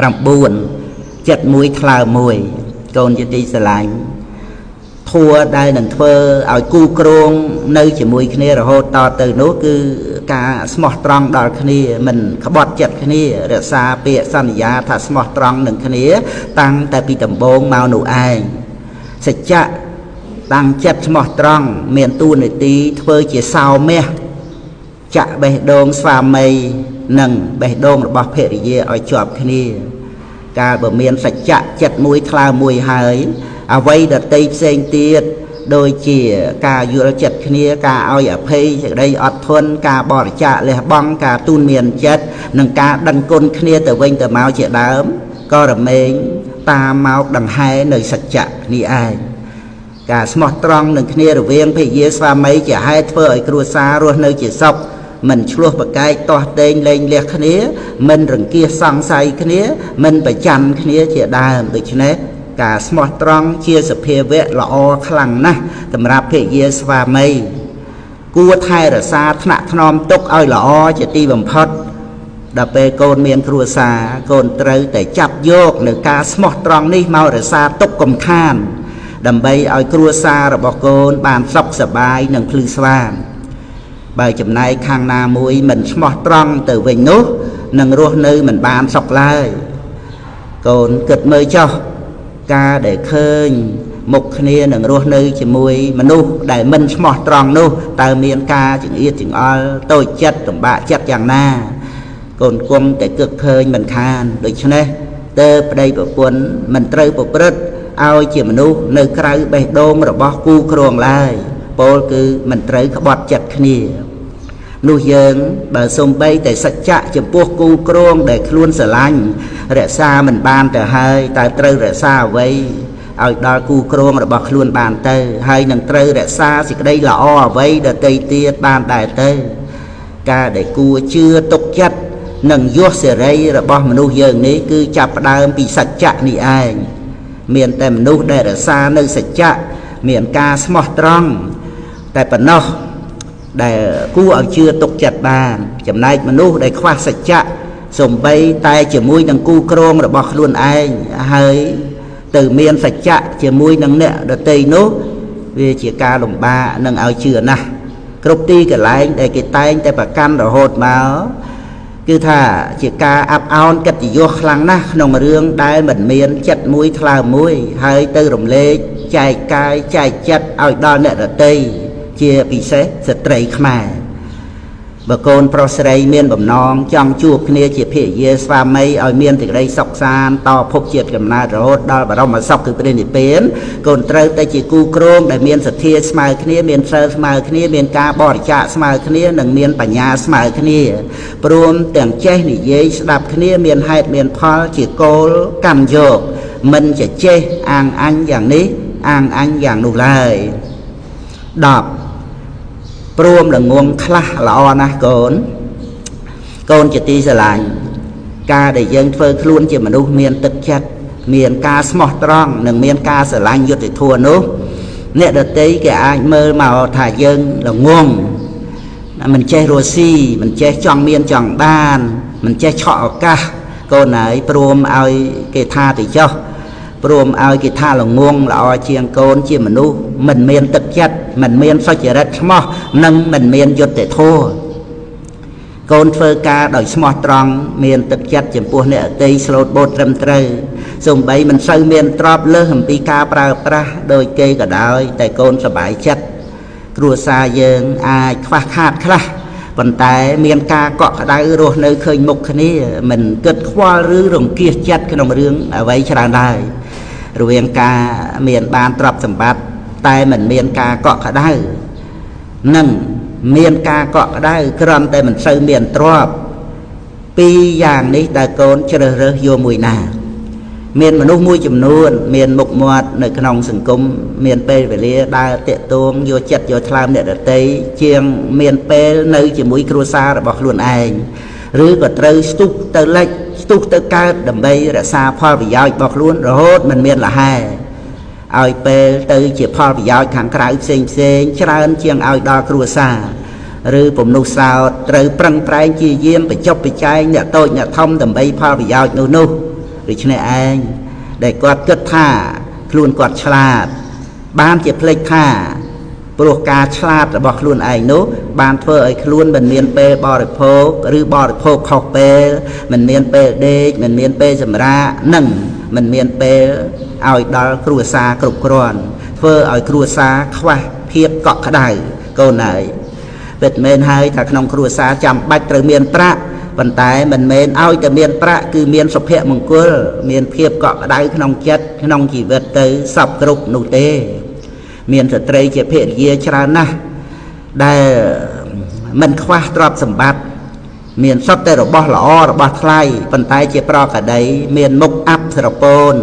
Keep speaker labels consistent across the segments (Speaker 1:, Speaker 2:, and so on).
Speaker 1: 9ចិត្តមួយថ្លើមួយកូនជាទីស្រឡាញ់ធัวដែលនឹងធ្វើឲ្យគូគ្រងនៅជាមួយគ្នារហូតតទៅនោះគឺការស្មោះត្រង់ដល់គ្នាមិនក្បត់ចិត្តគ្នារក្សាពាក្យសន្យាថាស្មោះត្រង់នឹងគ្នាតាំងតែពីដំបូងមកនោះឯងសច្ចៈតាំងចិត្តស្មោះត្រង់មានតួនាទីធ្វើជាសោមាសចាក់បេះដូងស្វាមីនិងបេះដូងរបស់ភរិយាឲ្យជាប់គ្នាកាលបើមានសច្ចៈចិត្តមួយថ្លើមមួយហើយអ្វីដតីផ្សេងទៀតដូចជាការយល់ចិត្តគ្នាការឲ្យអភ័យសេចក្តីអត់ធន់ការបរិច្ចាគលះបង់ការទូនមានចិត្តនិងការដឹងគុណគ្នាទៅវិញទៅមកជាដើមក៏រមែងតាមមកដង្ហែនៅសច្ចៈនេះឯងការស្មោះត្រង់នឹងគ្នារវាងភរិយាស្វាមីជាហេតុធ្វើឲ្យគ្រួសាររស់នៅជាសុខមិនឆ្លោះប្រកែកទាស់ទែងលែងលះគ្នាមិនរង្គៀសសង្ស័យគ្នាមិនប្រច័ណ្ឌគ្នាជាដើមដូច្នេះការស្មោះត្រង់ជាសភាវៈល្អខ្លាំងណាស់សម្រាប់ភរិយាស្វាមីគួរថែរក្សាថ្នាក់ថ្នមទុកឲ្យល្អជាទីបំផុតដល់ពេលកូនមានគ្រួសារកូនត្រូវតែចាប់យកនៅការស្មោះត្រង់នេះមករក្សាទុកកុំខានដើម្បីឲ្យគ្រួសាររបស់កូនបានសុខសប្បាយនិងភ្លឺស្វាងបើចំណែកខាងណាមួយមិនស្មោះត្រង់ទៅវិញនោះនឹងរស់នៅមិនបានសុខឡើយកូនគិតមើលចុះការដែលឃើញមុខគ្នានឹងរស់នៅជាមួយមនុស្សដែលមិនស្មោះត្រង់នោះតើមានការចង្អៀតចង្អល់តូចចិត្តលំបាកចិត្តយ៉ាងណាកូនគង់តែគឹកឃើញមិនខានដូច្នេះតើប្តីប្រពន្ធមិនត្រូវប្រព្រឹត្តឲ្យជាមនុស្សនៅក្រៅបេះដូងរបស់គូគ្រងឡើយពោលគឺមិនត្រូវក្បត់ចិត្តគ្នានោះយើងបើសំបីតែសច្ចៈចំពោះគូគ្រងដែលខ្លួនស្រឡាញ់រក្សាមិនបានទៅហើយតើត្រូវរក្សាអ្វីឲ្យដល់គូគ្រងរបស់ខ្លួនបានទៅហើយនឹងត្រូវរក្សាសេចក្តីល្អអ្វីដទៃទៀតបានដែរទៅការដែលគួរជឿទុកចិត្តនិងយោសេរីរបស់មនុស្សយើងនេះគឺចាប់ផ្ដើមពីសច្ចៈនេះឯងមានតែមនុស្សដែលរក្សានៅសច្ចៈមានការស្មោះត្រង់តែប៉ុណ្ណោះដែលគួរឲ្យជឿទុកចិត្តបានចំណែកមនុស្សដែលខ្វះសច្ចៈសំបីតែជាមួយនឹងគូគ្រងរបស់ខ្លួនឯងហើយទៅមានសច្ចៈជាមួយនឹងអ្នកដទៃនោះវាជាការលំបាកនឹងឲ្យជឿណាស់គ្រប់ទីកន្លែងដែលគេតែងតែប្រកាន់រហូតមកគឺថាជាការអាប់អោនកិត្តិយសខ្លាំងណាស់ក្នុងរឿងដែលមិនមានចិត្តមួយថ្លើមមួយហើយទៅរំលែកចែកកាយចែកចិត្តឲ្យដល់អ្នកដទៃជាពិសេសស្ត្រីខ្មែរបើកូនប្រុសស្រីមានបំណងចង់ជួបគ្នាជាភរិយាស្វាមីឲ្យមានសេចក្តីសុខសាន្តតភពជាតិកំណើតរហូតដល់បរមសុខគឺព្រះនិព្វានកូនត្រូវតែជាគូគ្រងដែលមានសទ្ធាស្មើគ្នាមានសិលស្មើគ្នាមានការបរិច្ចាគស្មើគ្នានិងមានបញ្ញាស្មើគ្នាព្រមទាំងចេះនិយាយស្ដាប់គ្នាមានហេតុមានផលជាគោលកម្មយកមិនចេះអាងអញយ៉ាងនេះអាងអញយ៉ាងនោះឡើយ10ព្រមល្ងងខ្លះល្អណាស់កូនកូនជាទីស្រឡាញ់ការដែលយើងធ្វើខ្លួនជាមនុស្សមានទឹកចិត្តមានការស្មោះត្រង់និងមានការស្រឡាញ់យុត្តិធម៌នោះអ្នកដទៃគេអាចមើលមកថាយើងល្ងងមិនចេះរស់ស៊ីមិនចេះចង់មានចង់បានមិនចេះឆក់ឱកាសកូនហើយព្រមឲ្យគេថាទៅចុះព្រមឲ្យគេថាល្ងងល្អជាងកូនជាមនុស្សមិនមានទឹកចិត្តមិនមានសុចរិតស្មោះនិងមិនមានយុត្តិធម៌កូនធ្វើការដោយស្មោះត្រង់មានទឹកចិត្តចំពោះអ្នកអតីស្លូតបូតត្រឹមត្រូវសំបីមិនសូវមានទ្រព្យលើសអំពីការប្រើប្រាស់ដោយគេក៏ដោយតែកូនសប្បាយចិត្តគ្រួសារយើងអាចខ្វះខាតខ្លះប៉ុន្តែមានការកក់ក្ដៅរស់នៅឃើញមុខគ្នាមិនគិតខ្វល់ឬរង្គៀសចិត្តក្នុងរឿងអ្វីច្រើនឡើយរវាងការមានបានទ្រព្យសម្បត្តិតែមិនមានការកក់ក្ដៅនិងមានការកក់ក្ដៅគ្រាន់តែមិនសូវមានទ្រព្យពីរយ៉ាងនេះតើកូនជ្រើសរើសយកមួយណាមានមនុស្សមួយចំនួនមានមុខមាត់នៅក្នុងសង្គមមានពេលវេលាដើរតាក់ទងយកចិត្តយកថ្លើមអ្នកដទៃជាងមានពេលនៅជាមួយគ្រួសាររបស់ខ្លួនឯងឬក៏ត្រូវស្ទុះទៅលិចស្ទុះទៅកើតដើម្បីរក្សាផលប្រយោជន៍របស់ខ្លួនរហូតមិនមានលហែឲ្យពេលទៅជាផលប្រយោជន៍ខាងក្រៅផ្សេងផ្សេងច្រើនជាងឲ្យដល់គ្រួសារឬពំនុះសោតត្រូវប្រឹងប្រែងជាយាមបញ្ចុះបញ្ចែងអ្នកតូចអ្នកធំដើម្បីផលប្រយោជន៍នោះ ដូច្នេះឯងដែលគាត់គិតថាខ្លួនគាត់ឆ្លាតបានជាភ្លេចថាព្រោះការឆ្លាតរបស់ខ្លួនឯងនោះបានធ្វើឲ្យខ្លួនមិនមានពេលបរិភោគឬបរិភោគខុសពេលមិនមានពេលដេកមិនមានពេលសម្រាកនិងមិនមានពេលឲ្យដល់គ្រួសារគ្រប់គ្រាន់ធ្វើឲ្យគ្រួសារខ្វះភាពកក់ក្ដៅកូនហើយពិតមែនហើយថាក្នុងគ្រួសារចាំបាច់ត្រូវមានប្រាក់ប៉ុន្តែមិនមែនឲ្យតែមានប្រាក់គឺមានសុភមង្គលមានភាពកក់ក្ដៅក្នុងចិត្តក្នុងជីវិតទៅសពគ្រប់នោះទេមានស្ត្រីជាភរិយាច្រើនណាស់ដែលមិនខ្វះទ្រព្យសម្បត្តិមានសុទ្ធតែរបស់ល្អរបស់ថ្លៃប៉ុន្តែជាប្រកដីមានមុខអាប់ស្រពោន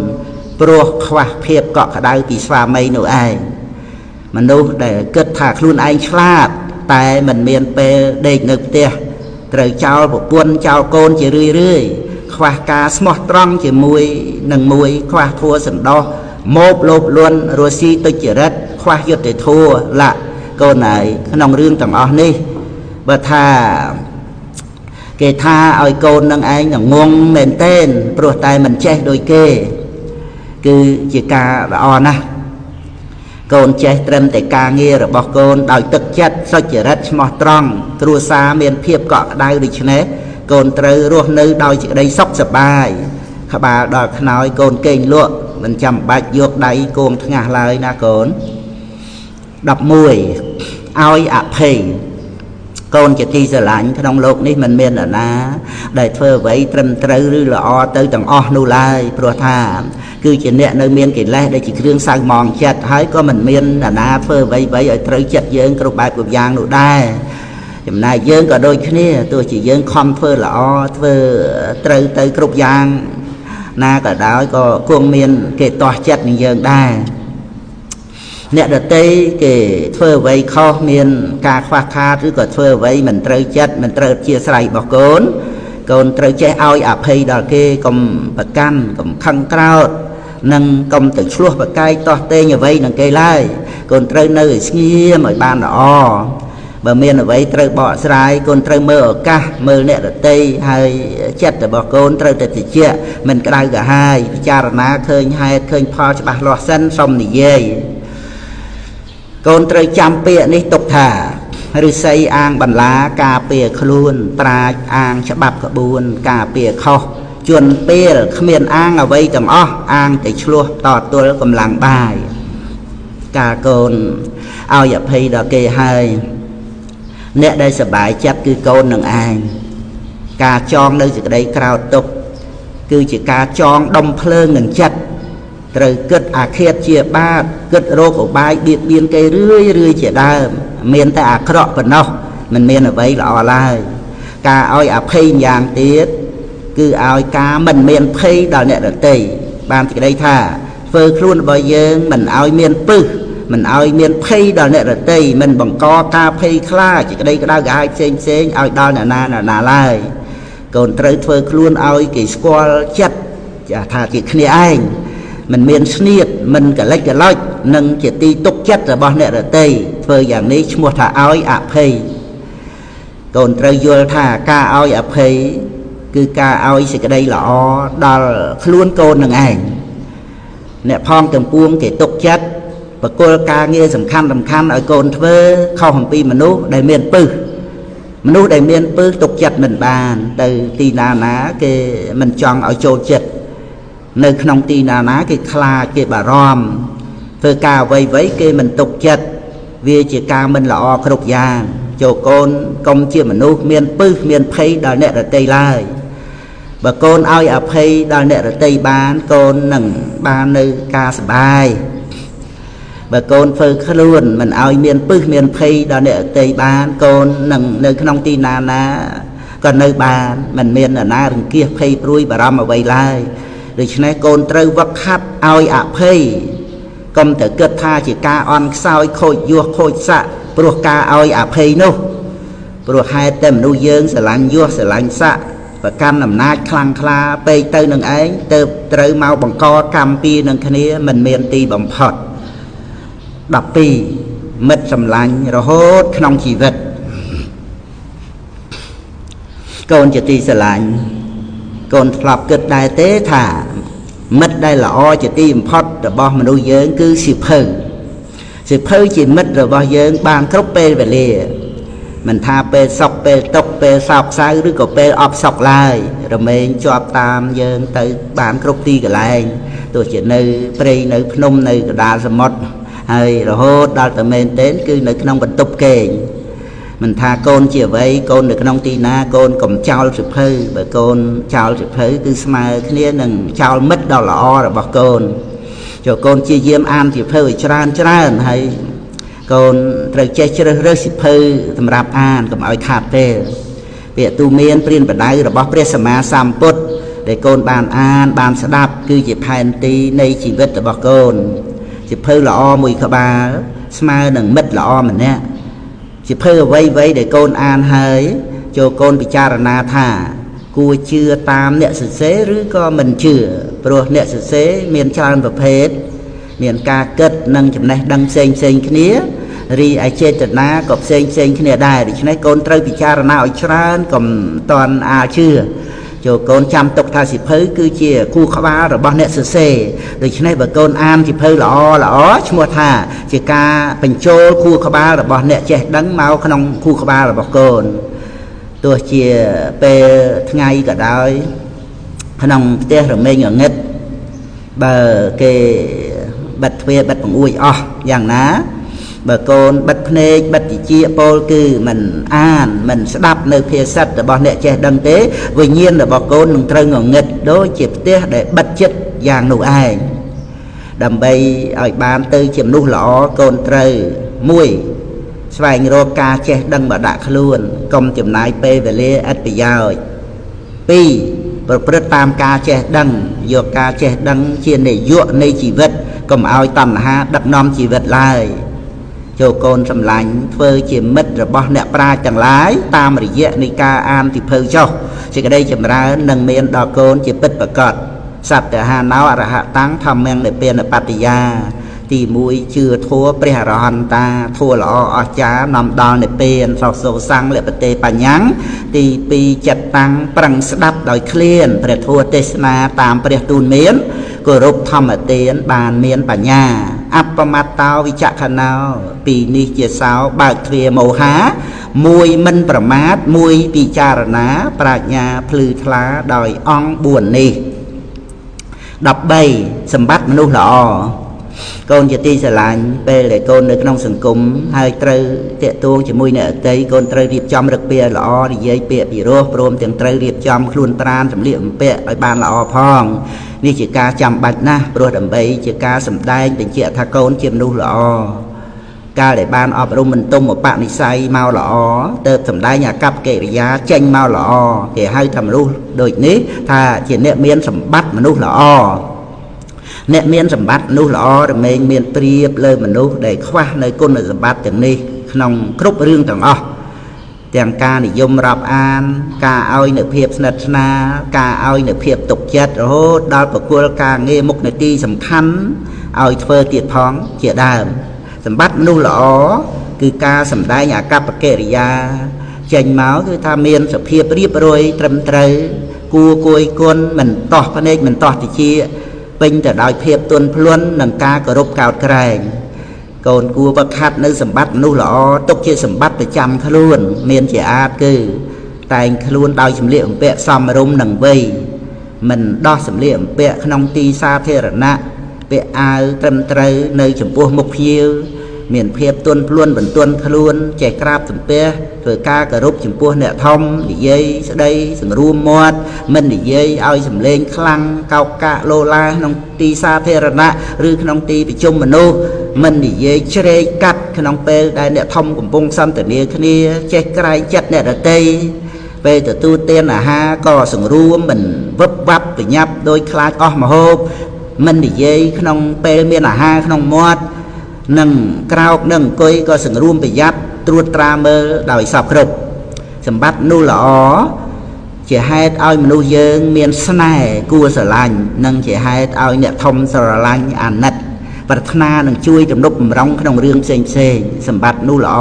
Speaker 1: ព្រោះខ្វះភាពកក់ក្ដៅពីស្វាមីនោះឯងមនុស្សដែលគិតថាខ្លួនឯងឆ្លាតតែមិនមានពេលដេកនៅផ្ទះត្រូវចោលប្រពន្ធចោលកូនជារឿយរឿយខ្វះការស្មោះត្រង់ជាមួយនឹងមួយខ្វះធัวសន្តោសមោបលោភលន់រស់ស៊ីទុច្ចរិតខ្វះយុត្តិធម៌ឡាកូនហើយក្នុងរឿងទាំងអស់នេះបើថាគេថាឲ្យកូននឹងឯងងងមែនទែនព្រោះតែមិនចេះដូចគេគឺជាការល្អណាស់កូនចេះត្រឹមតែការងាររបស់កូនដោយទឹកចិត្តសុចរិតស្មោះត្រង់គ្រួសារមានភាពកក់ក្ដៅដូច្នេះកូនត្រូវរស់នៅដោយសេចក្តីសុខសប្បាយក្បាលដល់ខ្នើយកូនគេងលក់មិនចាំបាច់យកដៃគងថ្ងាសឡើយណាកូន11ឲ្យអភ័យកូនជាទីស្រឡាញ់ក្នុងលោកនេះមិនមាននរណាដែលធ្វើអ្វីត្រឹមត្រូវឬល្អទៅទាំងអស់នោះឡើយព្រោះថាគឺជាអ្នកនៅមានកិលេសដែលជាគ្រឿងសៅមងចិត្តហើយក៏មិនមាននរណាធ្វើអ្វីៗឲ្យត្រូវចិត្តយើងគ្រប់បែបគ្រប់យ៉ាងនោះដែរចំណែកយើងក៏ដូចគ្នាទោះជាយើងខំធ្វើល្អធ្វើត្រូវទៅគ្រប់យ៉ាងណាក៏ដោយក៏គង់មានគេទាស់ចិត្តនឹងយើងដែរអ្នកដទៃគេធ្វើអ្វីខុសមានការខ្វះខាតឬក៏ធ្វើអ្វីមិនត្រូវចិត្តមិនត្រូវជាស្រ័យរបស់កូនកូនត្រូវចេះឲ្យអភ័យដល់គេកុំប្រកាន់កុំខឹងក្រោធនិងកុំទៅឆ្លោះប្រកែកទាស់ទែងអ្វីនឹងគេឡើយកូនត្រូវនៅឲ្យស្ងៀមឲ្យបានល្អបើមានអ្វីត្រូវបកស្រាយកូនត្រូវមើលឱកាសមើលអ្នកដទៃហើយចិត្តរបស់កូនត្រូវតែតិចមិនក្តៅក្រហាយពិចារណាឃើញហេតុឃើញផលច្បាស់លាស់សិនសុំនិយាយកូនត្រូវចាំពាក្យនេះទុកថាឫស្សីអាងបន្លាការពារខ្លួនប្រាជ្ញអាងច្បាប់ក្បួនការពារខុសជនពេលគ្មានអាងអ្វីទាំងអស់អាងតែឆ្លោះតទល់កម្លាំងបាយការកូនឲ្យអភ័យដល់គេហើយអ្នកដែលសប្បាយចិត្តគឺកូននឹងឯងការចងនៅសេចក្តីក្រោធទុក្ខគឺជាការចងដុំភ្លើងនឹងចិត្តត្រូវគិតអាឃាតជាបាបគិតរោគឧបាយបៀតបៀនគេរឿយរឿយជាដើមមានតែអាក្រក់ប៉ុណ្ណោះមិនមានអ្វីល្អឡើយការឲ្យអភ័យយ៉ាងទៀតគឺឲ្យការមិនមានភ័យដល់អ្នកដទៃបានសេចក្តីថាធ្វើខ្លួនរបស់យើងមិនឲ្យមានពឹសមិនឲ្យមានភ័យដល់អ្នកដទៃមិនបង្កការភ័យខ្លាចសេចក្តីក្តៅក្រហាយផ្សេងផ្សេងឲ្យដល់អ្នកណាអ្នកណាឡើយកូនត្រូវធ្វើខ្លួនឲ្យគេស្គាល់ចិត្តថាជាគ្នាឯងមិនមានស្នៀតមិនកលិចកលុចនិងជាទីទុកចិត្តរបស់អ្នកដទៃធ្វើយ៉ាងនេះឈ្មោះថាឲ្យអភ័យកូនត្រូវយល់ថាការឲ្យអភ័យគឺការឲ្យសេចក្តីល្អដល់ខ្លួនកូននឹងឯងអ្នកផងទាំងពួងគេទុកចិត្តបកគលការងារសំខាន់សំខាន់ឲ្យកូនធ្វើខុសអំពីមនុស្សដែលមានពឹសមនុស្សដែលមានពឹសទុកចិត្តមិនបានទៅទីណាណាគេមិនចង់ឲ្យចូលចិត្តនៅក្នុងទីណាណាគេខ្លាចគេបារម្ភធ្វើការអ្វីៗគេមិនទុកចិត្តវាជាការមិនល្អគ្រប់យ៉ាងចូលកូនកុំជាមនុស្សមានពឹសមានភ័យដល់អ្នកដទៃឡើយបើកូនឲ្យអភ័យដល់អ្នកដទៃបានកូននឹងបាននៅការសប្បាយបើកូនធ្វើខ្លួនមិនឲ្យមានពឹសមានភ័យដល់អ្នកដទៃបានកូននឹងនៅក្នុងទីណាណាក៏នៅបានមិនមាននរណារង្គៀសភ័យព្រួយបារម្ភអ្វីឡើយដូច្នេះកូនត្រូវវឹកហាត់ឲ្យអភ័យកុំតែគិតថាជាការអន់ខ្សោយខូចយោះខូចស័ក្តិព្រោះការឲ្យអភ័យនោះព្រោះហេតុតែមនុស្សយើងស្រឡាញ់យោះស្រឡាញ់ស័ក្តិប្រកាន់អំណាចខ្លាំងក្លាពេកទៅនឹងឯងទៅត្រូវមកបង្កកម្មពីនឹងគ្នាមិនមានទីបំផុត12មិត្តសម្លាញ់រហូតក្នុងជីវិតកូនជាទីស្រឡាញ់កូនធ្លាប់គិតដែរទេថា មិត្តដែលល្អជាទីបំផុតរបស់មនុស្សយើងគឺសៀវភៅសៀវភៅជាមិត្តរបស់យើងបានគ្រប់ពេលវេលាមិនថាពេលសុខពេលទុក្ខពេលសោកសៅឬក៏ពេលអបសុខឡើយរមែងជាប់តាមយើងទៅបានគ្រប់ទីកន្លែងទោះជានៅព្រៃនៅភ្នំនៅកណ្ដាលសមុទ្រហើយរហូតដល់តែមែនទែនគឺនៅក្នុងបន្ទប់គេងមិនថាកូនជាអ្វីកូននៅក្នុងទីណាកូនកុំចោលសៀវភៅបើកូនចោលសៀវភៅគឺស្មើគ្នានឹងចោលមិត្តដ៏ល្អរបស់កូនចូលកូនជាយាមអានសៀវភៅឲ្យច្រើនច្រើនហើយកូនត្រូវចេះជ្រើសរើសសៀវភៅសម្រាប់អានកុំឲ្យខាតពេលពាក្យទូមានព្រានបដៅរបស់ព្រះសម្មាសម្ពុទ្ធដែលកូនបានអានបានស្ដាប់គឺជាផែនទីនៃជីវិតរបស់កូនសៀវភៅល្អមួយក្បាលស្មើនឹងមិត្តល្អម្នាក់សៀវភៅអ្វីៗដែលកូនអានហើយចូលកូនពិចារណាថាគួរជឿតាមអ្នកសរសេរឬក៏មិនជឿព្រោះអ្នកសរសេរមានច្រើនប្រភេទមានការគិតនិងចំណេះដឹងផ្សេងផ្សេងគ្នារីឯចេតនាក៏ផ្សេងផ្សេងគ្នាដែរដូច្នេះកូនត្រូវពិចារណាឲ្យច្រើនកុំតន់អាលជឿចូលកូនចាំទុកថាសៀវភៅគឺជាគូក្បាលរបស់អ្នកសរសេរដូច្នេះបើកូនអានសៀវភៅល្អល្អឈ្មោះថាជាការបញ្ចូលគូក្បាលរបស់អ្នកចេះដឹងមកក្នុងគូក្បាលរបស់កូនទោះជាពេលថ្ងៃក៏ដោយក្នុងផ្ទះរមែងងងឹតបើគេបិទទ្វារបិទបង្អួចអស់យ៉ាងណាបើកូនបិទភ្នែកបិទតិចពោលគឺមិនអានមិនស្ដាប់នៅភាសិតរបស់អ្នកចេះដឹងទេវិញ្ញាណរបស់កូននឹងត្រូវងងឹតដូចជាផ្ទះដែលបិទចិត្តយ៉ាងនោះឯងដើម្បីឲ្យបានទៅជាមនុស្សល្អកូនត្រូវមួយស្វែងរកការចេះដឹងមកដាក់ខ្លួនកុំចំណាយពេលវេលាឥតប្រយោជន៍ពីរប្រព្រឹត្តតាមការចេះដឹងយកការចេះដឹងជានយោបាយនៃជីវិតកុំឲ្យតណ្ហាដឹកនាំជីវិតឡើយចូលកូនសម្លាញ់ធ្វើជាមិត្តរបស់អ្នកប្រាជ្ញទាំងឡាយតាមរយៈនៃការអានសៀវភៅចុះសេចក្តីចម្រើននឹងមានដល់កូនជាពិតប្រាកដសត្វហាណោអរហតាំងធម្មំនិព្វានបតិយាទី1ជឿធัวព្រះអរហន្តាធัวល្អអស្ចារ្យនាំដល់និព្វានសោសូសੰលបទេបញ្ញាំងទី2ចិត្តតាំងប្រឹងស្ដាប់ដោយឃ្លានព្រះធัวទេសនាតាមព្រះទូលមានគោរពធម្មទានបានមានបញ្ញាអបមត្តោវិចខណោពីនេះជាសោបើកទ្វាមោហាមួយមិនប្រមាទមួយពិចារណាប្រាជ្ញាភ្លឺថ្លាដោយអង្គ4នេះ13សម្បត្តិមនុស្សល្អកូនជាទីស្រឡាញ់ពេលដែលកូននៅក្នុងសង្គមហើយត្រូវតាក់ទងជាមួយអ្នកដទៃកូនត្រូវរៀបចំរឹកពាក្យល្អនិយាយពាក្យពិរោះព្រមទាំងត្រូវរៀបចំខ្លួនប្រាណសម្លៀកបំពាក់ឲ្យបានល្អផងនេះជាការចាំបាច់ណាស់ព្រោះដើម្បីជាការសម្ដែងបញ្ជាក់ថាកូនជាមនុស្សល្អកាលដែលបានអប់រំបន្ទុំឧបនិស្ស័យមកល្អទៅសម្ដែងអាកប្បកិរិយាចេញមកល្អគេហៅថាមនុស្សដូចនេះថាជាអ្នកមានសម្បត្តិមនុស្សល្អអ្នកមានសម្បត្តិមនុស្សល្អរមែងមានប្រៀបលើមនុស្សដែលខ្វះនៅគុណសម្បត្តិទាំងនេះក្នុងគ្រប់រឿងទាំងអស់ទាំងការនិយមរាប់អានការឲ្យនៅភាពស្និទ្ធស្នាលការឲ្យនៅភាពទុកចិត្តរហូតដល់ប្រគល់ការងារមុខនាទីសំខាន់ឲ្យធ្វើទៀតផងជាដើមសម្បត្តិមនុស្សល្អគឺការសម្ដែងអាកប្បកិរិយាចេញមកគឺថាមានសភាពរៀបរយត្រឹមត្រូវគួរគួយគុណមិនតោះភ្នែកមិនតោះតិចពេញទៅដោយភាពទន់ភ្លន់និងការគោរពកោតក្រែងកូនគួរវឹកហាត់នៅសម្បត្តិមនុស្សល្អទុកជាសម្បត្តិប្រចាំខ្លួនមានជាអាទគឺតែងខ្លួនដោយសម្លៀកបំពាក់សមរម្យនិងវ័យមិនដោះសម្លៀកបំពាក់ក្នុងទីសាធារណៈពាក់អាវត្រឹមត្រូវនៅចំពោះមុខភ្ញៀវមានភាពទន់ភ្លន់បន្ទន់ខ្លួនចេះក្រាបសំពះធ្វើការគោរពចំពោះអ្នកធំនិយាយស្ដីសង្រួមមាត់មិននិយាយឲ្យសំឡេងខ្លាំងកោកកាកលោឡាក្នុងទីសាធារណៈឬក្នុងទីប្រជុំមនុស្សមិននិយាយជ្រែកកាត់ក្នុងពេលដែលអ្នកធំកំពុងសន្ទនាគ្នាចេះក្រែងចិត្តអ្នកដទៃពេលទទួលទានអាហារក៏សង្រួមមិនវឹបវាប់ប្រញាប់ដោយខ្លាចអស់ម្ហូបមិននិយាយក្នុងពេលមានអាហារក្នុងមាត់និងក្រោកនិងអង្គុយក៏សង្រួមប្រយ័ត្នត្រួតត្រាមើលដោយសពគ្រប់សម្បត្តិនោះល្អជាហេតុឲ្យមនុស្សយើងមានស្នេហ៍គួរស្រឡាញ់និងជាហេតុឲ្យអ្នកធំស្រឡាញ់អាណិតប្រាថ្នានឹងជួយទំនុកបំរុងក្នុងរឿងផ្សេងផ្សេងសម្បត្តិនោះល្អ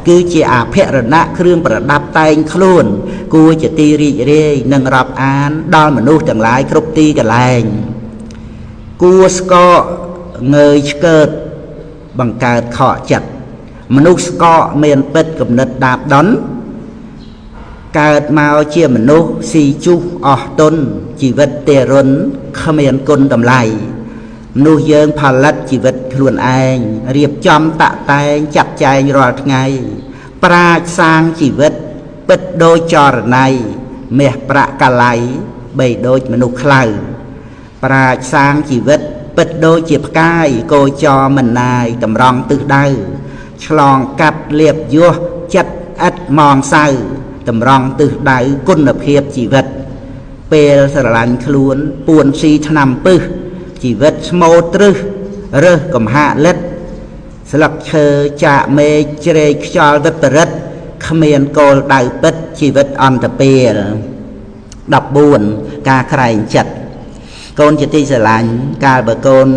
Speaker 1: គឺជាអភិរណៈគ្រឿងប្រដាប់តែងខ្លួនគួរជាទីរីករាយនិងរាប់អានដល់មនុស្សទាំងឡាយគ្រប់ទីកន្លែង គួស្កកងើយឆ្កើតបង្កើតខកចិត្តមនុស្សស្កកមានពិតគំនិតដាបដុនកើតមកជាមនុស្សស៊ីជុះអស់ទុនជីវិតទេរុនគ្មានគុណតម្លៃមនុស្សយើងផលិតជីវិតខ្លួនឯងរៀបចំតាក់តែងចាត់ចែងរាល់ថ្ងៃប្រាជ្ញសាងជីវិតពិតដូចចរណៃមាសប្រាក់កាល័យបីដូចមនុស្សខ្លៅប្រាជ្ញសាងជីវិតពិតដូចជាផ្កាយកោចរមិនណាយតម្រង់ទិសដៅឆ្លងកាត់លៀបយោះចិត្តឥតមងសៅតម្រង់ទិសដៅគុណភាពជីវិតពេលស្រឡាញ់ខ្លួនពួនស៊ីឆ្នាំពឹសជីវិតស្មូត្រឹសរើសកំហាកលិតស្លឹកឈើចាកមេឃជ្រែកខ្យល់វិបរិតគ្មានគោលដៅពិតជីវិតអន្តពេល14ការក្រែងចិត្តកូនជាទីស្រឡាញ់កាលបើកូន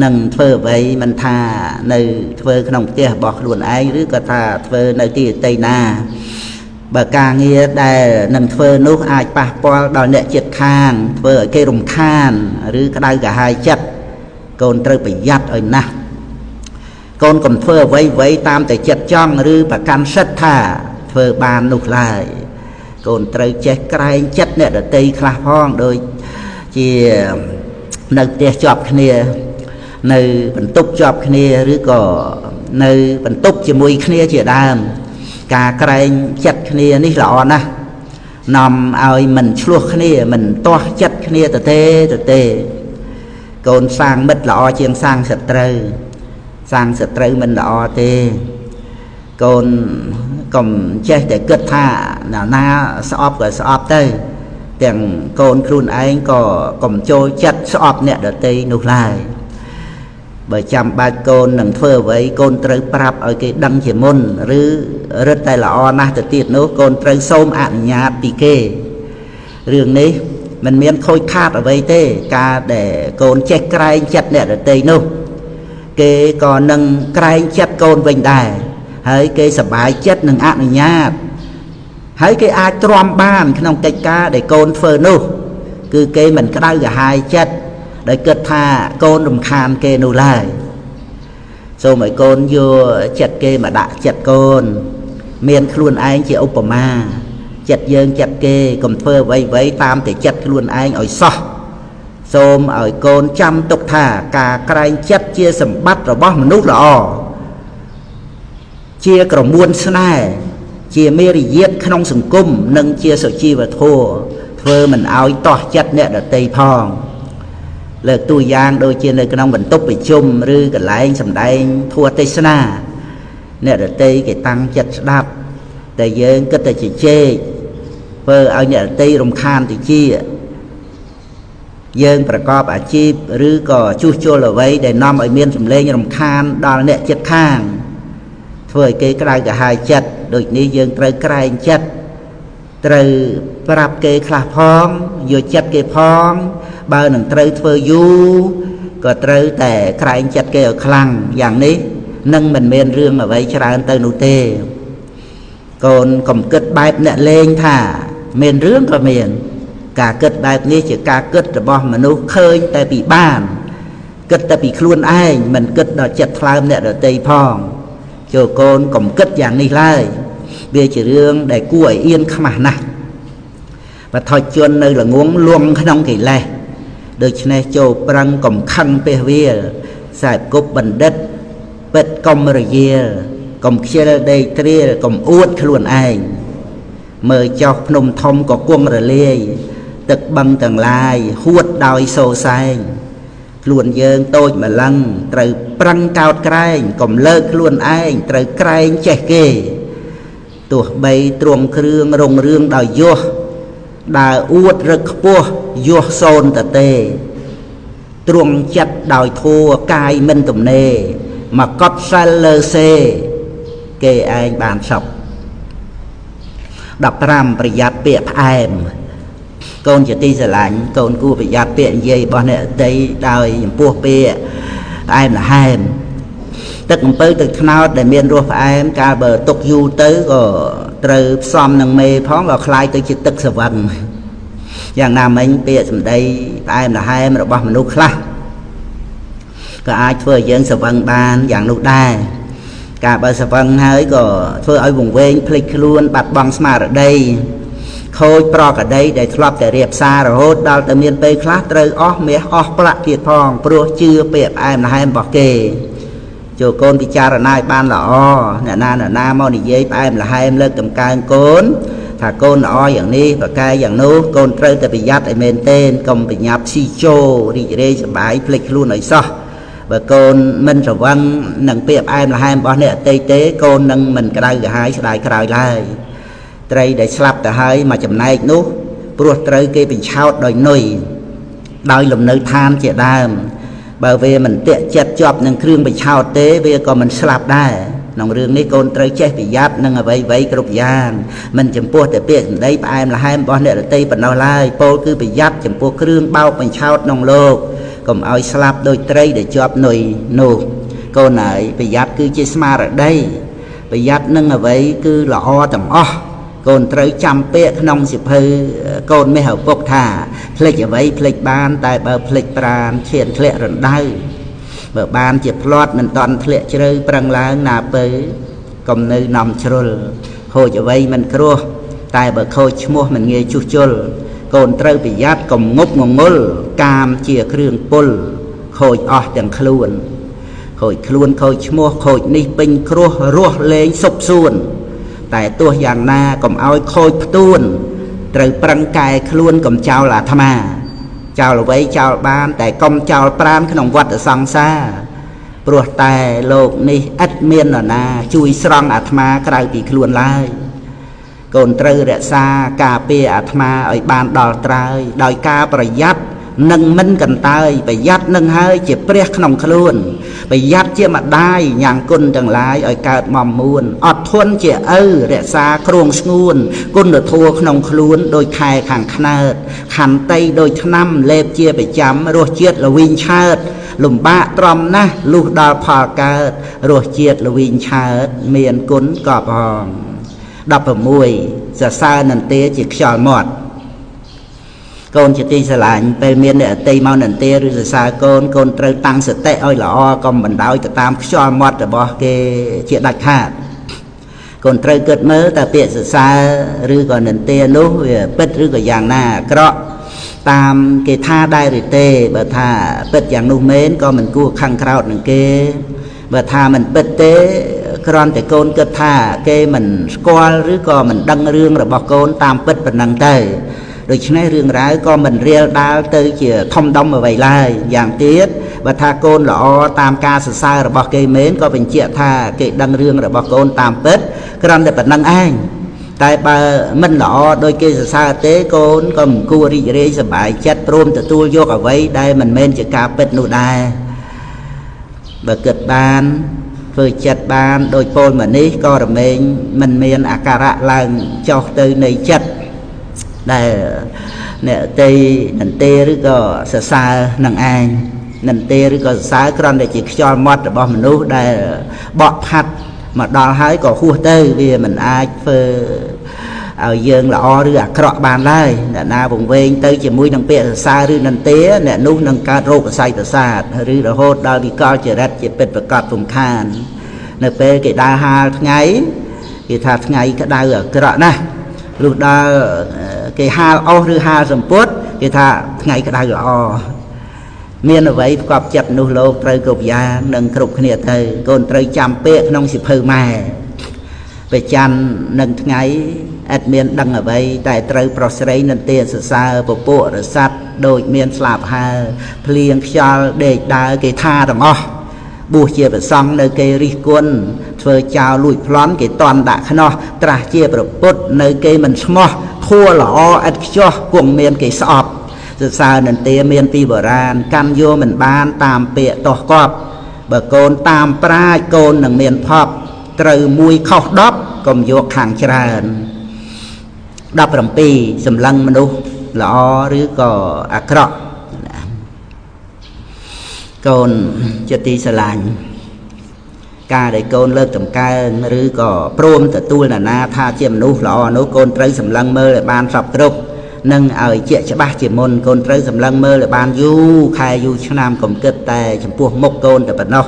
Speaker 1: នឹងធ្វើអ្វីមិនថានៅធ្វើក្នុងផ្ទះរបស់ខ្លួនឯងឬក៏ថាធ្វើនៅទីដទៃណាបើការងារដែលនឹងធ្វើនោះអាចប៉ះពាល់ដល់អ្នកជិតខាងធ្វើឲ្យគេរំខានឬក្តៅក្រហាយចិត្តកូនត្រូវប្រយ័ត្នឲ្យណាស់កូនកុំធ្វើអ្វីៗតាមតែចិត្តចង់ឬប្រកាន់សិទ្ធថាធ្វើបាននោះឡើយកូនត្រូវចេះក្រែងចិត្តអ្នកដទៃខ្លះផងដូចជានៅផ្ទះជាប់គ្នានៅបន្ទប់ជាប់គ្នាឬក៏នៅបន្ទប់ជាមួយគ្នាជាដើមការក្រែងចិត្តគ្នានេះល្អណាស់នាំឲ្យមិនឆ្លោះគ្នាមិនទាស់ចិត្តគ្នាទៅទេកូនសាងមិត្តល្អជាងសាងសត្រូវសាងសត្រូវមិនល្អទេកូនកុំចេះតែគិតថាណាស្អប់ក៏ស្អប់ទៅទាំងកូនខ្លួនឯងក៏កុំចូលចិត្តស្អប់អ្នកដទៃនោះឡើយបើចាំបាច់កូននឹងធ្វើអ្វីកូនត្រូវប្រាប់ឲ្យគេដឹងជាមុនឬរឹតតែល្អណាស់ទៅទៀតនោះកូនត្រូវសូមអនុញ្ញាតពីគេរឿងនេះមិនមានខូចខាតអ្វីទេការដែលកូនចេះក្រែងចិត្តអ្នកដទៃនោះគេក៏នឹងក្រែងចិត្តកូនវិញដែរហើយគេសប្បាយចិត្តនឹងអនុញ្ញាតហើយគេអាចទ្រាំបានក្នុងកិច្ចការដែលកូនធ្វើនោះគឺគេមិនក្តៅក្រហាយចិត្តដោយគិតថាកូនរំខានគេនោះឡើយសូមឲ្យកូនយកចិត្តគេមកដាក់ចិត្តកូនមានខ្លួនឯងជាឧបមាចិត្តយើងចិត្តគេកុំធ្វើអ្វីៗតាមតែចិត្តខ្លួនឯងឲ្យសោះសូមឲ្យកូនចាំទុកថាការក្រែងចិត្តជាសម្បត្តិរបស់មនុស្សល្អជាក្រមួនស្នេហ៍ជាមេរយាទក្នុងសង្គមនិងជាសុជីវធម៌ធ្វើមិនឲ្យតោះចិត្តអ្នកដទៃផងលើកតួយ៉ាងដូចជានៅក្នុងបន្ទប់ប្រជុំឬកន្លែងសម្ដែងធម៌ទេសនាអ្នកដទៃគេតាំងចិត្តស្ដាប់តែយើងគិតតែជជែកធ្វើឲ្យអ្នកដទៃរំខានតិចយើងប្រកបអាជីពឬក៏ជួសជុលអ្វីដែលនាំឲ្យមានសម្លេងរំខានដល់អ្នកជិតខាងធ្វើឲ្យគេក្តៅក្រហាយចិត្តដូចនេះយើងត្រូវក្រែងចិត្តត្រូវប្រាប់គេខ្លះផងយកចិត្តគេផងបើនឹងត្រូវធ្វើយូរក៏ត្រូវតែក្រែងចិត្តគេឲ្យខ្លាំងយ៉ាងនេះនឹងមិនមានរឿងអ្វីច្រើនទៅនោះទេកូនកុំគិតបែបអ្នកលេងថាមានរឿងក៏មានការគិតបែបនេះជាការគិតរបស់មនុស្សឃើញតែពីបានគិតតែពីខ្លួនឯងមិនគិតដល់ចិត្តថ្លើមអ្នកដទៃផងចូលកូនកុំគិតយ៉ាងនេះឡើយវាជារឿងដែលគួរឲ្យអៀនខ្មាស់ណាស់បថុជននៅល្ងងលួងក្នុងកិលេសដូច្នេះចូលប្រឹងកុំខឹងពះវាលខ្សែគប់បណ្ឌិតពិតកុំរយាលកុំខ្ជិលដេកត្រៀលកុំអួតខ្លួនឯងមើលចោះភ្នំធំក៏គង់រលាយទឹកបឹងទាំងឡាយហួតដោយសូសែងខ្លួនយើងតូចម្លឹងត្រូវប្រឹងកោតក្រែងកុំលើកខ្លួនឯងត្រូវក្រែងចេះគេទោះបីទ្រង់គ្រឿងរុងរឿងដោយយោះដើរអួតរឹកខ្ពស់យោះសូនតទេទ្រង់ចិត្តដោយធัวកាយមិនទំនេរមកកត់សិលលើសេគេឯងបានសព15ប្រយ័ត្នពាក្យផ្អែមកូនជាទីស្រឡាញ់កូនគួរប្រយ័ត្នពាក្យនិយាយរបស់អ្នកដទៃដោយចំពោះពាក្យផ្អែមល្ហែមទឹកអំពៅទឹកត្នោតដែលមានរសផ្អែមកាលបើទុកយូរទៅក៏ត្រូវផ្សំនឹងមេផងក៏คล้ายទៅជាទឹកស្រវឹងយ៉ាងណាមិញពាក្យសម្ដីផ្អែមល្ហែមរបស់មនុស្សខ្លះ ក៏អាចធ្វើឲ្យយើងស្រវឹងបានយ៉ាងនោះដែរការបើស្រវឹងហើយក៏ធ្វើឲ្យវង្វេងភ្លេចខ្លួនបាត់បង់ស្មារតីខូចប្រកដីដែលធ្លាប់តែរៀបសាររហូតដល់ទៅមានពេលខ្លះត្រូវអស់មាសអស់ប្រាក់ទៀតផងព្រោះជឿពាក្យផ្អែមល្ហែមរបស់គេចូលកូនពិចារណាឲ្យបានល្អអ្នកណាអ្នកណាមកនិយាយផ្អែមល្ហែមលើកតម្កើងកូនថាកូនល្អយ៉ាងនេះប្រកែយ៉ាងនោះកូនត្រូវតែប្រយ័ត្នឲ្យមែនទែនកុំប្រញាប់ស៊ីជោរីករាយសប្បាយភ្លេចខ្លួនឲ្យសោះបើកូនមិនស្រវឹងនឹងពាក្យផ្អែមល្ហែមរបស់អ្នកអតីតទេកូននឹងមិនក្តៅក្រហាយស្ដាយក្រោយឡើយត្រីដែលស្លាប់ទៅហើយមកចំណែកនោះព្រោះត្រូវគេបញ្ឆោតដោយនុយដោយលំនៅឋានជាដើមបើវាមិនតាក់ចិត្តជាប់នឹងគ្រឿងបញ្ឆោតទេវាក៏មិនស្លាប់ដែរក្នុងរឿងនេះកូនត្រូវចេះប្រយ័ត្ននឹងអ្វីៗគ្រប់យ៉ាងមិនចំពោះតែពាក្យសម្ដីផ្អែមល្ហែមរបស់អ្នកដទៃប៉ុណ្ណោះឡើយពោលគឺប្រយ័ត្នចំពោះគ្រឿងបោកបញ្ឆោតក្នុងលោកកុំឲ្យស្លាប់ដោយត្រីដែលជាប់នុយនោះកូនហើយប្រយ័ត្នគឺជាស្មារតីប្រយ័ត្ននឹងអ្វីគឺល្អទាំងអស់កូនត្រូវចាំពាក្យក្នុងសិភៅកូនមាសឪពុកថាភ្លេចអ្វីភ្លេចបានតែបើភ្លេចប្រានឈានធ្លាក់រណ្ដៅបើបានជាផ្លាត់មិនតន់ធ្លាក់ជ្រៅប្រឹងឡើងណាពៅកុំនៅនាំជ្រុលខូចអ្វីមិនគ្រោះតែបើខូចឈ្មោះមិនងាយជួសជុលកូនត្រូវប្រយ័ត្នកុំងប់ងងុលកាមជាគ្រឿងពុលខូចអស់ទាំងខ្លួនខូចខ្លួនខូចឈ្មោះខូចនេះពេញគ្រោះរស់លេងសុបសួនតែទោះយ៉ាងណាកុំឲ្យខូចផ្ទួនត្រូវប្រឹងកែខ្លួនកុំចោលអាត្មាចោលអ្វីចោលបានតែកុំចោលប្រានក្នុងវដ្តសង្សារព្រោះតែលោកនេះឥតមាននរណាជួយស្រង់អាត្មាក្រៅពីខ្លួនឡើយកូនត្រូវរក្សាការពារអាត្មាឲ្យបានដល់ត្រើយដោយការប្រយ័ត្ននិងមិនកន្តើយប្រយ័ត្ននឹងហើយជាព្រះក្នុងខ្លួនប្រយ័ត្នជាម្ដាយញ៉ាំងគុណទាំងឡាយឲ្យកើតមមួនអត់ធន់ជាឪរក្សាគ្រងស្ងួនគុណធម៌ក្នុងខ្លួនដោយខែខាងខ្នើតខន្តីដោយថ្នាំលេបជាប្រចាំរសជាតិល្វីងឆើតលំបាកទ្រាំណាស់លុះដល់ផលកើតរសជាតិល្វីងឆើតមានគុណកប់ហង16សរសើរនន្ទាជាខ្យល់មាត់កូនជាទីស្រឡាញ់ពេលមានអ្នកអតីមកនន្ទាឬសរសើរកូនកូនត្រូវតាំងសតិឲ្យល្អកុំបណ្ដោយទៅតាមខ្យល់មាត់របស់គេជាដាច់ខាតកូនត្រូវគិតមើលតើពាក្យសរសើរឬក៏នន្ទានោះវាពិតឬក៏យ៉ាងណាអាក្រក់តាមគេថាដែរឬទេបើថាពិតយ៉ាងនោះមែនក៏មិនគួរខឹងក្រោធនឹងគេបើថាមិនពិតទេគ្រាន់តែកូនគិតថាគេមិនស្គាល់ឬក៏មិនដឹងរឿងរបស់កូនតាមពិតប៉ុណ្ណឹងទៅដូច្នេះរឿងរ៉ាវក៏មិនរៀលដាលទៅជាធំដុំអ្វីឡើយយ៉ាងទៀតបើថាកូនល្អតាមការសរសើររបស់គេមែនក៏បញ្ជាក់ថាគេដឹងរឿងរបស់កូនតាមពិតគ្រាន់តែប៉ុណ្ណឹងឯងតែបើមិនល្អដោយគេសរសើរទេកូនក៏មិនគួររីករាយសប្បាយចិត្តព្រមទទួលយកអ្វីដែលមិនមែនជាការពិតនោះដែរបើគិតបានធ្វើចិត្តបានដោយពលមនេះក៏រមែងមិនមានអាការៈឡើងចុះទៅនៃចិត្តដែលអ្នកទេនន្ទេឬក៏សរសើរនឹងឯងនន្ទេឬក៏សរសើរគ្រាន់តែជាខ្យល់មាត់របស់មនុស្សដែលបក់ផាត់មកដល់ហើយក៏ហួសទៅវាមិនអាចធ្វើឲ្យយើងល្អឬអាក្រក់បានឡើយអ្នកណាវង្វេងទៅជាមួយនឹងពាក្យសរសើរឬនន្ទាអ្នកនោះនឹងកើតរោគសរសៃប្រសាទឬរហូតដល់វិកលចរិតជាពិតប្រកបពំខាននៅពេលគេដើរហាលថ្ងៃគេថាថ្ងៃក្តៅអាក្រក់ណាស់លុះដល់គេហាលអស់ឬហាលសម្ពុតគេថាថ្ងៃក្តៅល្អមានអ្វីផ្កប់ចិត្តនោះលោកត្រូវគ្រប់យ៉ាងនិងគ្រប់គ្នាទៅកូនត្រូវចាំពាក្យក្នុងសិភៅម៉ែប្រច័ននឹងថ្ងៃឥតមានដឹងអ្វីតែត្រូវប្រុសស្រីនន្ទាសរសើរពពួករស័ព្ទដូចមានស្លាប់ហើភ្លៀងខ្យល់ដេកដើរគេថាទាំងអស់បួសជាប្រសង់នៅគេរិះគន់ធ្វើចោលលួចប្លន់គេតន់ដាក់ខ្នោះត្រាស់ជាប្រពុតនៅគេមិនស្មោះធัวល្អឥតខ្ចោះគង់មានគេស្អប់សរសើរនន្ទាមានពីបុរាណកាន់យកមិនបានតាមពាក្យតោះកប់បើកូនតាមប្រាជ្ញកូននឹងមានភពត្រូវមួយខុស10កុំយកខាងច្រើន17សម្លឹងមនុស្សល្អឬក៏អាក្រក់កូនជាទីស្រឡាញ់ការដែលកូនលើកតម្កើងឬក៏ព្រមទទួលនរណាថាជាមនុស្សល្អនោះកូនត្រូវសម្លឹងមើលឲ្យបានសពគ្រប់ នឹងឲ្យជាក់ច្បាស់ជាមុនកូនត្រូវសម្លឹងមើលឲ្យបានយូរខែយូរឆ្នាំកុំគិតតែចំពោះមុខកូនតែប៉ុណ្ណោះ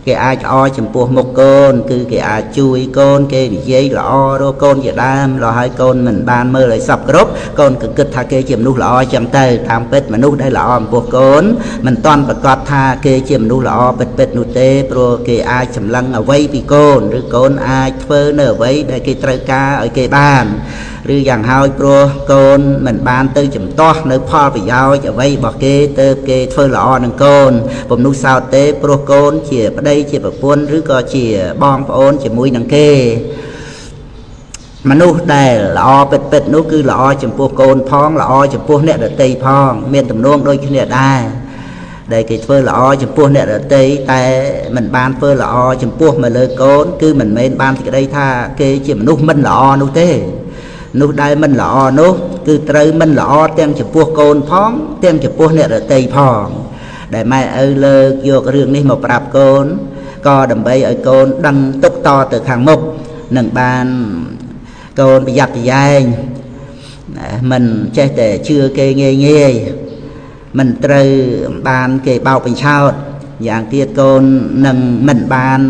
Speaker 1: គេអាចល្អចំពោះមុខកូនគឺគេអាចជួយកូនគេនិយាយល្អរកកូនជាដើមរហូតកូនមិនបានមើលឲ្យសពគ្រប់កូនក៏គិតថាគេជាមនុស្សល្អចឹងទៅតាមពិតមនុស្សដែលល្អចំពោះកូនមិនទាន់ប្រកាសថាគេជាមនុស្សល្អពិតៗនោះទេព្រោះគេអាចសម្លឹងអ្វីពីកូនឬកូនអាចធ្វើនៅអ្វីដែលគេត្រូវការឲ្យគេបានឬយ៉ាងហើយព្រោះកូនមិនបានទៅចំទាស់នៅផលប្រយោជន៍អ្វីរបស់គេទៅគេធ្វើល្អនឹងកូនពុំនោះសោតទេព្រោះកូនជាប្តីជាប្រពន្ធឬក៏ជាបងប្អូនជាមួយនឹងគេមនុស្សដែលល្អពិតៗនោះគឺល្អចំពោះកូនផងល្អចំពោះអ្នកដទៃផងមានទំនួងដូចគ្នាដែរដែលគេធ្វើល្អចំពោះអ្នកដទៃតែមិនបានធ្វើល្អចំពោះមកលើកូនគឺមិនមែនបានសេចក្តីថាគេជាមនុស្សមិនល្អនោះទេនោះដែលមិនល្អនោះគឺត្រូវមិនល្អទាំងចំពោះកូនផងទាំងចំពោះអ្នកដទៃផងដែលម៉ែឪលើកយករឿងនេះមកប្រាប់កូនក៏ដើម្បីឲ្យកូនដឹងទុកតទៅខាងមុខនឹងបានកូនប្រយ័ត្នប្រយែងមិនចេះតែជឿគេងាយងាយមិនត្រូវបានគេបោកបញ្ឆោតយ៉ាងទៀតកូននឹងមិនបាន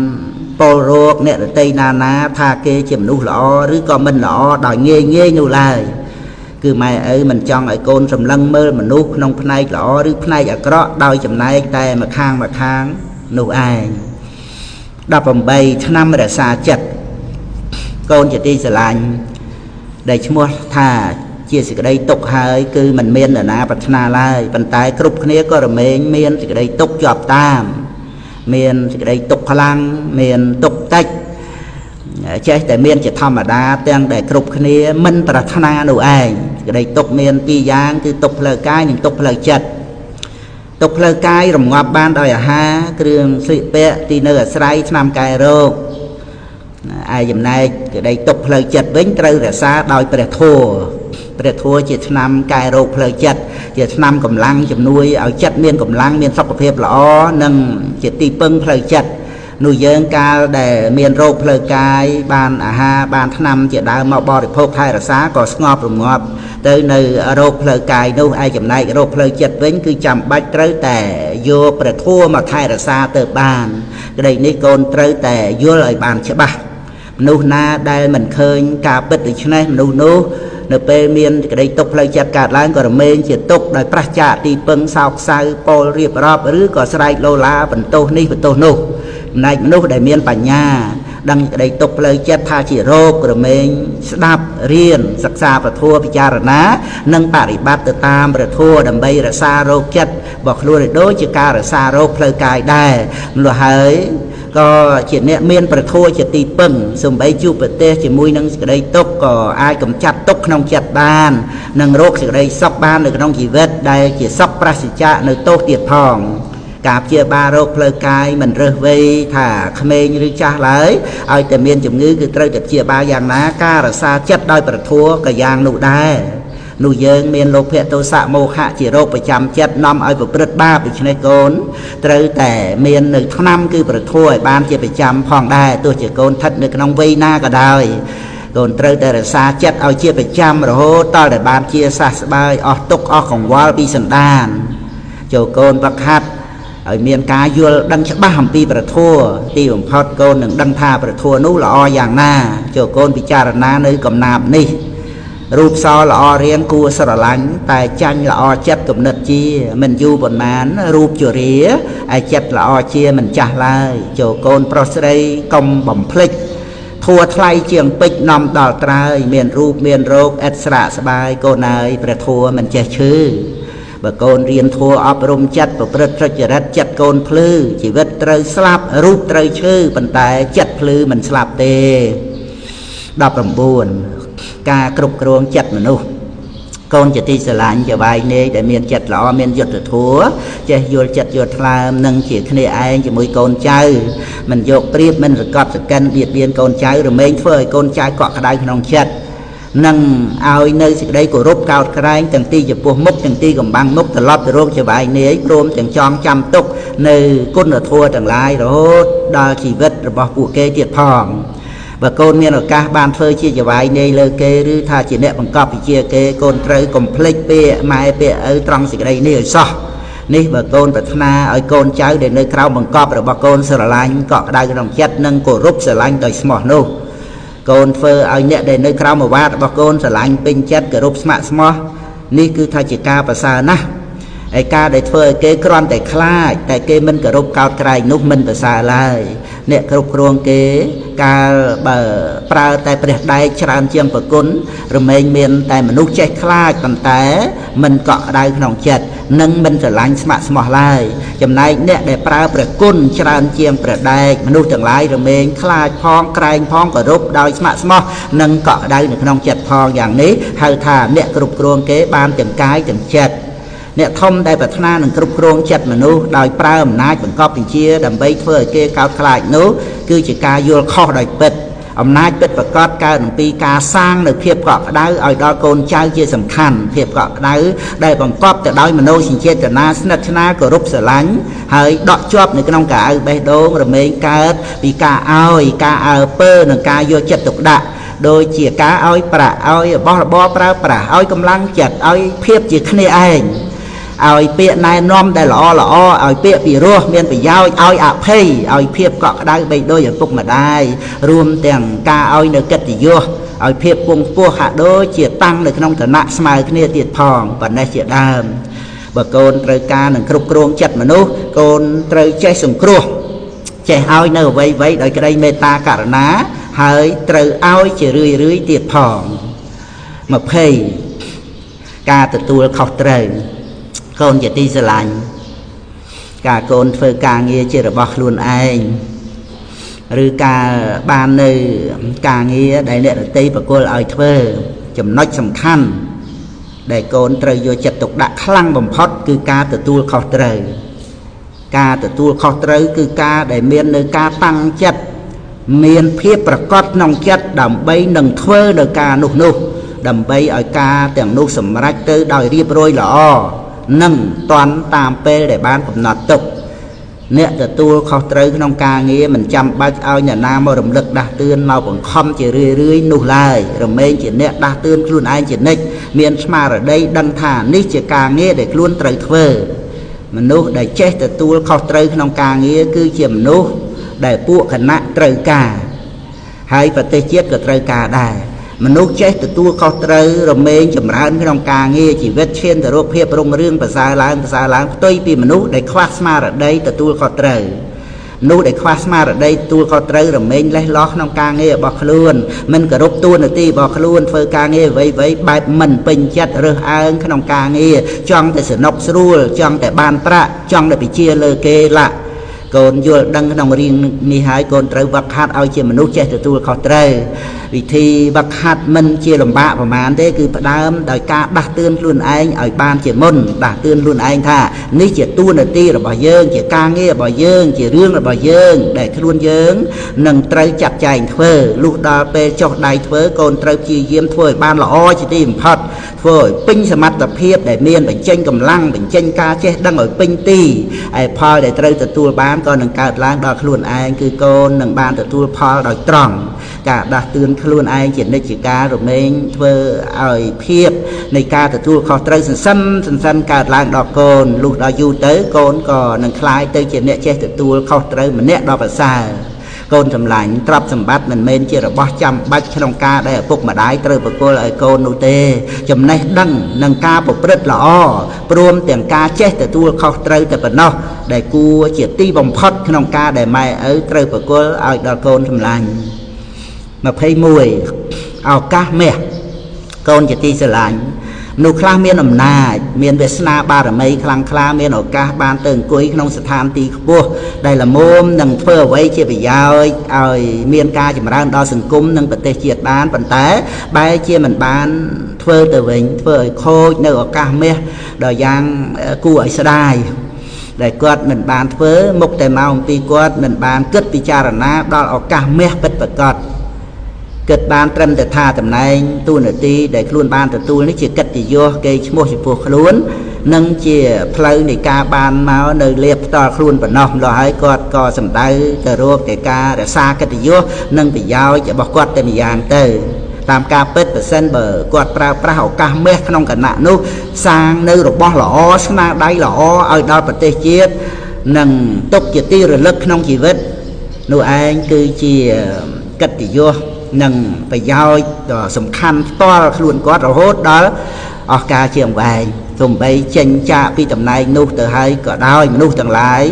Speaker 1: ពលរោគអ្នកដទៃណាណាថាគេជាមនុស្សល្អឬក៏មិនល្អដោយងាយងាយនោះឡើយគឺម៉ែឪមិនចង់ឲ្យកូនសម្លឹងមើលមនុស្សក្នុងផ្នែកល្អឬផ្នែកអាក្រក់ដោយចំណែកតែម្ខាងម្ខាងនោះឯង18ឆ្នាំរក្សាចិត្តកូនជាទីស្រឡាញ់ដែលឈ្មោះថាជាសេចក្តីទុកហើយគឺមិនមាននរណាប្រាថ្នាឡើយប៉ុន្តែគ្រប់គ្នាក៏រមែងមានសេចក្តីទុកជាប់តាមមានសេចក្តីទុកខ្លាំងមានទុកតិចចេះតែមានជាធម្មតាទាំងដែលគ្រប់គ្នាមិនប្រាថ្នានោះឯងសេចក្តីទុកមានពីរយ៉ាងគឺទុកផ្លូវកាយនិងទុកផ្លូវចិត្តទុកផ្លូវកាយរងាប់បានដោយអាហារគ្រឿងស្លៀកពាក់ទីនៅអាស្រ័យថ្នាំកែរោគឯចំណែកក្តីទុកផ្លូវចិត្តវិញត្រូវរក្សាដោយព្រះធម៌ព្រះធម៌ជាថ្នាំកែរោគផ្លូវចិត្តជាថ្នាំកម្លាំងជំនួយឲ្យចិត្តមានកម្លាំងមានសុខភាពល្អនិងជាទីពឹងផ្លូវចិត្តនោះយើងកាលដែលមានរោគផ្លូវកាយបានអាហារបានថ្នាំជាដើមមកបរិភោគថែរក្សាក៏ស្ងប់រងាប់ទៅនៅរោគផ្លូវកាយនោះឯចំណែករោគផ្លូវចិត្តវិញគឺចាំបាច់ត្រូវតែយកព្រះធម៌មកថែរក្សាទៅបានក្តីនេះកូនត្រូវតែយល់ឲ្យបានច្បាស់មនុស្សណាដែលមិនឃើញការពិតដូច្នេះមនុស្សនោះនៅពេលមានក្តីទុកផ្លូវចិត្តកើតឡើងក៏រមែងជាទុកដោយប្រឆាចទីពឹងសោកសៅពោលរៀបរាប់ឬក៏ស្រែកលោឡាបន្ទោសនេះបន្ទោសនោះចំណែកមនុស្សដែលមានបញ្ញាដឹងក្តីទុកផ្លូវចិត្តថាជារោគរមែងស្ដាប់រៀនសិក្សាព្រះធម៌ពិចារណានិងបរិបត្តិទៅតាមព្រះធម៌ដើម្បីរក្សារោគចិត្តរបស់ខ្លួនឲ្យដូចជាការរក្សារោគផ្លូវកាយដែរម្ល៉េះហើយក៏ជាអ្នកមានព្រះធម៌ជាទីពឹងសំបីជួបប្រទេសជាមួយនឹងសេចក្តីទុក្ខក៏អាចកម្ចាត់ទុក្ខក្នុងចិត្តបាននិងរោគសេចក្តីសុខបាននៅក្នុងជីវិតដែលជាសុខប្រសិជ្ជៈនៅទោសទៀតផងការព្យាបាលរោគផ្លូវកាយមិនរើសវ័យថាក្មេងឬចាស់ឡើយឲ្យតែមានជំងឺគឺត្រូវតែព្យាបាលយ៉ាងណាការរក្សាចិត្តដោយព្រះធម៌ក៏យ៉ាងនោះដែរនោះយើងមានលោភៈទោសៈមោហៈជារោគប្រចាំចិត្តនាំឲ្យប្រព្រឹត្តបាបដូច្នេះកូនត្រូវតែមាននៅថ្នាំគឺព្រះធម៌ឲ្យបានជាប្រចាំផងដែរទោះជាកូនស្ថិតនៅក្នុងវ័យណាក៏ដោយកូនត្រូវតែរក្សាចិត្តឲ្យជាប្រចាំរហូតដល់តែបានជាសះស្បើយអស់ទុក្ខអស់កង្វល់ពីសន្តានចូលកូនវឹកហាត់ឲ្យមានការយល់ដឹងច្បាស់អំពីព្រះធម៌ទីបំផុតកូននឹងដឹងថាព្រះធម៌នោះល្អយ៉ាងណាចូលកូនពិចារណានៅកំណាព្យនេះរូបសល្អរៀងគួរស្រឡាញ់តែចាញ់ល្អចិត្តគំនិតជាមិនយូរប៉ុន្មានរូបជរាឯចិត្តល្អជាមិនចាស់ឡើយចូលកូនប្រុសស្រីកុំបំភ្លេចធัวថ្លៃជាងពេជ្រនាំដល់ត្រើយមានរូបមានរោគឥតស្រាកស្បាយកូនអើយព្រះធัวមិនចេះឈឺបើកូនរៀនធัวអប់រំចិត្តប្រព្រឹត្តសុចរិតចិត្តកូនភ្លឺជីវិតត្រូវស្លាប់រូបត្រូវឈឺប៉ុន្តែចិត្តភ្លឺមិនស្លាប់ទេ19ការគ្រប់គ្រងចិត្តមនុស្សកូនជាទីស្រឡាញ់ចវាយនាយដែលមានចិត្តល្អមានយុត្តិធម៌ចេះយល់ចិត្តយល់ថ្លើមនិងជាគ្នាឯងជាមួយកូនចៅមិនយកព្រៀបមិនរកត់សកិនបៀតបៀនកូនចៅរមែងធ្វើឲ្យកូនចៅកក់ក្ដៅក្នុងចិត្តនិងឲ្យនៅសេចក្តីគោរពកោតក្រែងទាំងទីចំពោះមុខទាំងទីកំបាំងមុខត្រឡប់ទៅរកចវាយនាយព្រមទាំងចងចាំទុកនៅគុណធម៌ទាំងឡាយរហូតដល់ជីវិតរបស់ពួកគេទៀតផង បើកូនមានឱកាសបានធ្វើជាចវាយនាយលើគេឬថាជាអ្នកបង្កប់វិជាគេកូនត្រូវកុំភ្លេចពាក្យម៉ែពាក្យឪត្រង់សេចក្តីនេះឲ្យសោះនេះបើកូនប្រាថ្នាឲ្យកូនចៅដែលនៅក្រោមបង្កប់របស់កូនស្រឡាញ់កក់ក្ដៅក្នុងចិត្តនិងគោរពស្រឡាញ់ដោយស្មោះនោះកូនធ្វើឲ្យអ្នកដែលនៅក្រោមឱវាទរបស់កូនស្រឡាញ់ពេញចិត្តគោរពស្ម័គ្រស្មោះនេះគឺថាជាការប្រសើរណាស់ឯការដែលធ្វើឲ្យគេគ្រាន់តែខ្លាចតែគេមិនគោរពកោតក្រែងនោះមិនប្រសើរឡើយអ្នកគ្រប់គ្រងគេកាលបើប្រើតែព្រះដែកច្រើនជាងប្រគុណរមែងមានតែមនុស្សចេះខ្លាចប៉ុន្តែមិនកក់ក្ដៅក្នុងចិត្តនិងមិនស្រឡាញ់ស្ម័គ្រស្មោះឡើយចំណែកអ្នកដែលប្រើព្រះគុណច្រើនជាងព្រះដែកមនុស្សទាំងឡាយរមែងខ្លាចផងក្រែងផងគោរពដោយស្ម័គ្រស្មោះនិងកក់ក្ដៅនៅក្នុងចិត្តផងយ៉ាងនេះហៅថាអ្នកគ្រប់គ្រងគេបានទាំងកាយទាំងចិត្តអ្នកធំដែលប្រាថ្នានឹងគ្រប់គ្រងចិត្តមនុស្សដោយប្រើអំណាចបង្កប់បញ្ជាដើម្បីធ្វើឲ្យគេកោតខ្លាចនោះគឺជាការយល់ខុសដោយពិតអំណាចពិតប្រាកដកើតអំពីការសាងនៅភាពកក់ក្ដៅឲ្យដល់កូនចៅជាសំខាន់ភាពកក់ក្ដៅដែលបង្កប់ទៅដោយមនោសញ្ចេតនាស្និទ្ធស្នាលគោរពស្រឡាញ់ហើយដកជាប់នៅក្នុងកៅអៅបេះដូងរមែងកើតពីការឲ្យការអើពើនិងការយកចិត្តទុកដាក់ដូចជាការឲ្យប្រាក់ឲ្យរបស់របរប្រើប្រាស់ឲ្យកម្លាំងចិត្តឲ្យភាពជាគ្នាឯងឲ្យពាក្យណែនាំដែលល្អល្អឲ្យពាក្យពីរោះមានប្រយោជន៍ឲ្យអភ័យឲ្យភាពកក់ក្ដៅបីដូចឪពុកម្ដាយរួមទាំងការឲ្យនៅកិត្តិយសឲ្យភាពពងពោះហាក់ដូចជាតាំងនៅក្នុងឋានៈស្មើគ្នាទៀតផងប៉ុណ្ណេះជាដើមបើកូនត្រូវការនឹងគ្រប់គ្រងចិត្តមនុស្សកូនត្រូវចេះសង្គ្រោះចេះឲ្យនៅអ្វីៗដោយក្តីមេត្តាករុណាហើយត្រូវឲ្យជារឿយរឿយទៀតផង20ការទទួលខុសត្រូវកូនជាទីស្រឡាញ់ការកូនធ្វើការងារជារបស់ខ្លួនឯងឬការបាននៅការងារដែលអ្នកដទៃប្រគល់ឲ្យធ្វើចំណុចសំខាន់ដែលកូនត្រូវយកចិត្តទុកដាក់ខ្លាំងបំផុតគឺការទទួលខុសត្រូវការទទួលខុសត្រូវគឺការដែលមាននៅការតាំងចិត្តមានភាពប្រកបក្នុងចិត្តដើម្បីនឹងធ្វើនៅការនោះនោះដើម្បីឲ្យការទាំងនោះសម្រេចទៅដោយរៀបរយល្អនិងតាន់តាមពេលដែលបានកំណត់ទុកអ្នកទទួលខុសត្រូវក្នុងការងារមិនចាំបាច់ឲ្យអ្នកណាមករំលឹកដាស់តឿនមកបង្ខំជារឿយរឿយនោះឡើយរមែងជាអ្នកដាស់តឿនខ្លួនឯងជានិច្ចមានស្មារតីដឹងថានេះជាការងារដែលខ្លួនត្រូវធ្វើមនុស្សដែលចេះទទួលខុសត្រូវក្នុងការងារគឺជាមនុស្សដែលពួកគណៈត្រូវការហើយប្រទេសជាតិក៏ត្រូវការដែរមនុស្សចេះទទួលខុសត្រូវរមែងចម្រើនក្នុងការងារជីវិតឈានទៅរកភាពរុងរឿងប្រសើរឡើងប្រសើរឡើងផ្ទុយពីមនុស្សដែលខ្វះស្មារតីទទួលខុសត្រូវនោះដែលខ្វះស្មារតីទទួលខុសត្រូវរមែងលេះលោះក្នុងការងាររបស់ខ្លួនមិនគោរពតួនាទីរបស់ខ្លួនធ្វើការងារអ្វីៗបែបមិនពេញចិត្តរើសអើងក្នុងការងារចង់តែសនុកស្រួលចង់តែបានប្រាក់ចង់តែពិជាលើគេឡាកូនយល់ដឹងក្នុងរឿងនេះហើយកូនត្រូវវឹកហាត់ឲ្យជាមនុស្សចេះទទួលខុសត្រូវវិធីវឹកហាត់មិនជាលំបាកប្រមាណទេគឺផ្ដើមដោយការដាស់តឿនខ្លួនឯងឲ្យបានជាមុនដាស់តឿនខ្លួនឯងថានេះជាតួនាទីរបស់យើងជាការងាររបស់យើងជារឿងរបស់យើងដែលខ្លួនយើងនឹងត្រូវចាត់ចែងធ្វើលុះដល់ពេលចុះដៃធ្វើកូនត្រូវព្យាយាមធ្វើឲ្យបានល្អជាទីបំផុតធ្វើឲ្យពេញសមត្ថភាពដែលមានបញ្ចេញកម្លាំងបញ្ចេញការចេះដឹងឲ្យពេញទីឯផលដែលត្រូវទទួលបានក៏នឹងកើតឡើងដល់ខ្លួនឯងគឺកូននឹងបានទទួលផលដោយត្រង់ការដាស់តឿនខ្លួនឯងជានិច្ចការរមែងធ្វើឲ្យភាពនៃការទទួលខុសត្រូវសន្សំសន្សំកើតឡើងដល់កូនលុះដល់យូរទៅកូនក៏នឹងក្លាយទៅជាអ្នកចេះទទួលខុសត្រូវម្នាក់ដ៏ប្រសើរកូនសម្លាញ់ទ្រព្យសម្បត្តិមិនមែនជារបស់ចាំបាច់ក្នុងការដែលឪពុកម្ដាយត្រូវប្រគល់ឲ្យកូននោះទេចំណេះដឹងនិងការប្រព្រឹត្តល្អព្រមទាំងការចេះទទួលខុសត្រូវតែប៉ុណ្ណោះដែលគួរជាទីបំផុតក្នុងការដែលម៉ែឪត្រូវប្រគល់ឲ្យដល់កូនសម្លាញ់21ឱកាសមាសកូនជាទីស្រឡាញ់មនុស្សខ្លះមានអំណាចមានវាសនាបារមីខ្លាំងក្លាមានឱកាសបានទៅអង្គុយក្នុងស្ថានទីខ្ពស់ដែលល្មមនឹងធ្វើអ្វីជាប្រយោជន៍ឲ្យមានការចម្រើនដល់សង្គមនិងប្រទេសជាតិបានប៉ុន្តែបែរជាមិនបានធ្វើទៅវិញធ្វើឲ្យខូចនៅឱកាសមាសដល់យ៉ាងគួរឲ្យស្ដាយដែលគាត់មិនបានធ្វើមុខតែមកអំពីគាត់មិនបានគិតពិចារណាដល់ឱកាសមាសពិតប្រាកដ គិតបានត្រឹមតែថាតំណែងតួនាទីដែលខ្លួនបានទទួលនេះជាកិត្តិយសគេឈ្មោះចំពោះខ្លួននិងជាផ្លូវនៃការបានមកនៅលៀបផ្ទាល់ខ្លួនប៉ុណ្ណោះម្ល៉េះហើយគាត់ក៏សំដៅទៅរកតែការរក្សាកិត្តិយសនិងប្រយោជន៍របស់គាត់តែម្យ៉ាងទៅតាមការពិតប្រសិនបើគាត់ប្រើប្រាស់ឱកាសមាសក្នុងគណៈនោះសាងនៅរបស់ល្អស្នាដៃល្អឲ្យដល់ប្រទេសជាតិនិងទុកជាទីរលឹកក្នុងជីវិតនោះឯងគឺជាកិត្តិយសនិងប្រយោជន៍ដ៏សំខាន់ផ្ទាល់ខ្លួនគាត់រហូតដល់អស់កាលជាអង្វែងទោះបីចេញចាកពីតំណែងនោះទៅហើយក៏ដោយមនុស្សទាំងឡាយ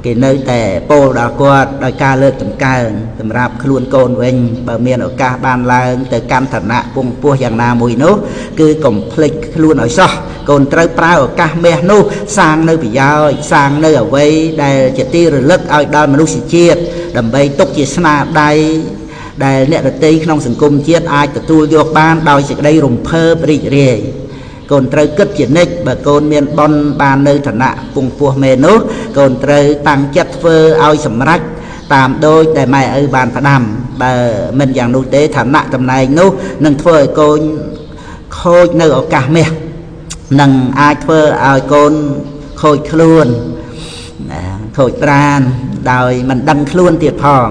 Speaker 1: គេនៅតែពោលដល់គាត់ដោយការលើកតម្កើងសម្រាប់ខ្លួនកូនវិញបើមានឱកាសបានឡើងទៅកាន់ឋានៈពងពោះយ៉ាងណាមួយនោះគឺកុំភ្លេចខ្លួនឲ្យសោះកូនត្រូវប្រើឱកាសមាសនោះសាងនៅប្រយោជន៍សាងនៅអ្វីដែលជាទីរលឹកឲ្យដល់មនុស្សជាតិដើម្បីទុកជាស្នាដៃដែលអ្នកដទៃក្នុងសង្គមជាតិអាចទទួលយកបានដោយសេចក្តីរំភើបរីករាយកូនត្រូវគិតជានិច្ចបើកូនមានបុណ្យបាននៅឋានៈពងពោះមេនោះកូនត្រូវតាំងចិត្តធ្វើឲ្យសម្រេចតាមដូចដែលម៉ែឪបានផ្ដាំបើមិនយ៉ាងនោះទេឋានៈតំណែងនោះនឹងធ្វើឲ្យកូនខូចនៅឱកាសមាសនឹងអាចធ្វើឲ្យកូនខូចខ្លួនខូចប្រាណដោយមិនដឹងខ្លួនទៀតផង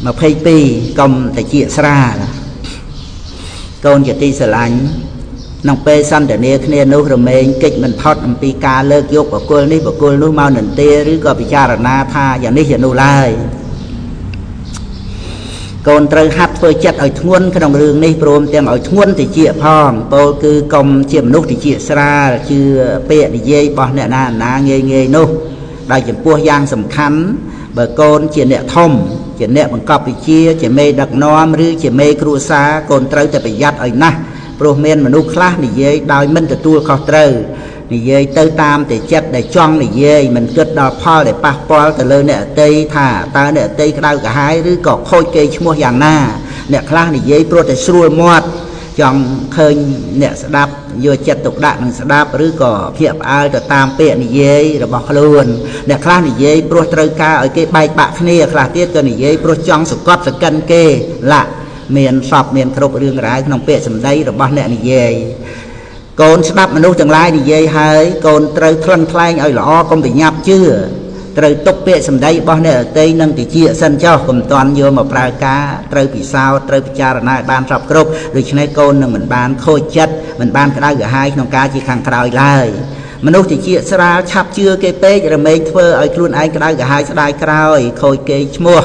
Speaker 1: 22កុំតិចស្រាលកូនជាទីស្រឡាញ់ក្នុងពេលសន្ទនាគ្នានោះរមែងកិច្ចមិនផុតអំពីការលើកយកបុគ្គលនេះបុគ្គលនោះមកនិន្ទាឬក៏ពិចារណាថាយ៉ាងនេះយ៉ាងនោះឡើយកូនត្រូវហាត់ធ្វើចិត្តឲ្យធ្ងន់ក្នុងរឿងនេះព្រមទាំងឲ្យធ្ងន់តិចផងពោលគឺកុំជាមនុស្សតិចស្រាលជឿពាក្យនិយាយរបស់អ្នកណាណាងាយងាយនោះដោយចំពោះយ៉ាងសំខាន់បើកូនជាអ្នកធំជាអ្នកបង្កប់វិជាជាមេដឹកនាំឬជាមេគ្រួសារកូនត្រូវតែប្រយ័ត្នឲ្យណាស់ព្រោះមានមនុស្សខ្លះនិយាយដោយមិនទទួលខុសត្រូវនិយាយទៅតាមតែចិត្តដែលចង់និយាយមិនគិតដល់ផលដែលប៉ះពាល់ទៅលើអ្នកដទៃថាតើអ្នកដទៃក្តៅក្រហាយឬក៏ខូចគេឈ្មោះយ៉ាងណាអ្នកខ្លះនិយាយព្រោះតែស្រួលមាត់ចង់ឃើញអ្នកស្ដាប់យកចិត្តទុកដាក់នឹងស្ដាប់ឬក៏ភ្ញាក់ផ្អើលទៅតាមពាក្យនិយាយរបស់ខ្លួនអ្នកខ្លះនិយាយព្រោះត្រូវការឲ្យគេបែកបាក់គ្នាខ្លះទៀតក៏និយាយព្រោះចង់សង្កត់សង្កិនគេឡាក់មានសពមានគ្រប់រឿងរ៉ាវក្នុងពាក្យសម្ដីរបស់អ្នកនិយាយកូនស្ដាប់មនុស្សទាំងឡាយនិយាយហើយកូនត្រូវថ្លឹងថ្លែងឲ្យល្អកុំប្រញាប់ជឿត្រូវទុកពាក្យសម្ដីរបស់អ្នកដទៃនិងតិចសិនចុះកុំទាន់យកមកប្រើការត្រូវពិសោធន៍ត្រូវពិចារណាឲ្យបានសពគ្រប់ដូច្នេះកូននឹងមិនបានខូចចិត្តមិនបានក្តៅក្រហាយក្នុងការជាខាងក្រោយឡើយមនុស្សតិចស្រាលឆាប់ជឿគេពេករមែងធ្វើឲ្យខ្លួនឯងក្តៅក្រហាយស្ដាយក្រោយខូចគេឈ្មោះ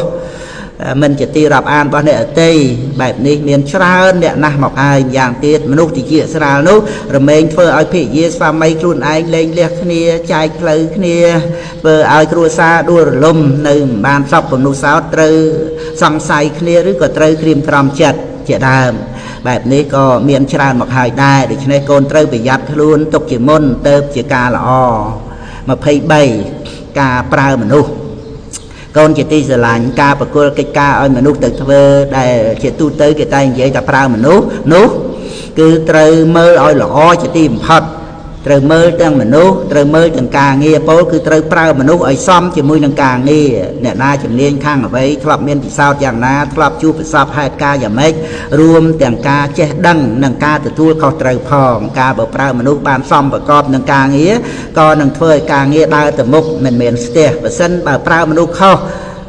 Speaker 1: មិនជាទីរាប់អានរបស់អ្នកអតីបែបនេះមានច្រើនអ្នកណាស់មកហើយយ៉ាងទៀតមនុស្សតិចស្រាលនោះរមែងធ្វើឲ្យភរិយាស្វាមីខ្លួនឯងលែងលះគ្នាចែកផ្លូវគ្នាធ្វើឲ្យគ្រួសារដួលរលំនៅមិនបានសពមនុស្សសោតត្រូវសង្ស័យគ្នាឬក៏ត្រូវក្រៀមក្រំចិត្តជាដើមបែបនេះក៏មានច្រើនមកហើយដែរដូច្នេះកូនត្រូវប្រយ័ត្នខ្លួនទុកជាមុនទៅជាការល្អ23ការប្រើមនុស្សកូនជាទីស្រឡាញ់ការប្រគល់កិច្ចការឲ្យមនុស្សទៅធ្វើដែលជាទូទៅគេតែនិយាយថាប្រើមនុស្សនោះគឺត្រូវមើលឲ្យល្អជាទីបំផុតត្រូវមើលទាំងមនុស្សត្រូវមើលទាំងការងារពោលគឺត្រូវប្រើមនុស្សឲ្យសមជាមួយនឹងការងារអ្នកណាជំនាញខាងអ្វីធ្លាប់មានពិសោធន៍យ៉ាងណាធ្លាប់ជួបប្រសពហេតុការណ៍យ៉ាងម៉េចរួមទាំងការចេះដឹងនិងការទទួលខុសត្រូវផងការបើប្រើមនុស្សបានសមប្រកបនឹងការងារក៏នឹងធ្វើឲ្យការងារដើរទៅមុខមិនមែនស្ទះបើសិនបើប្រើមនុស្សខុស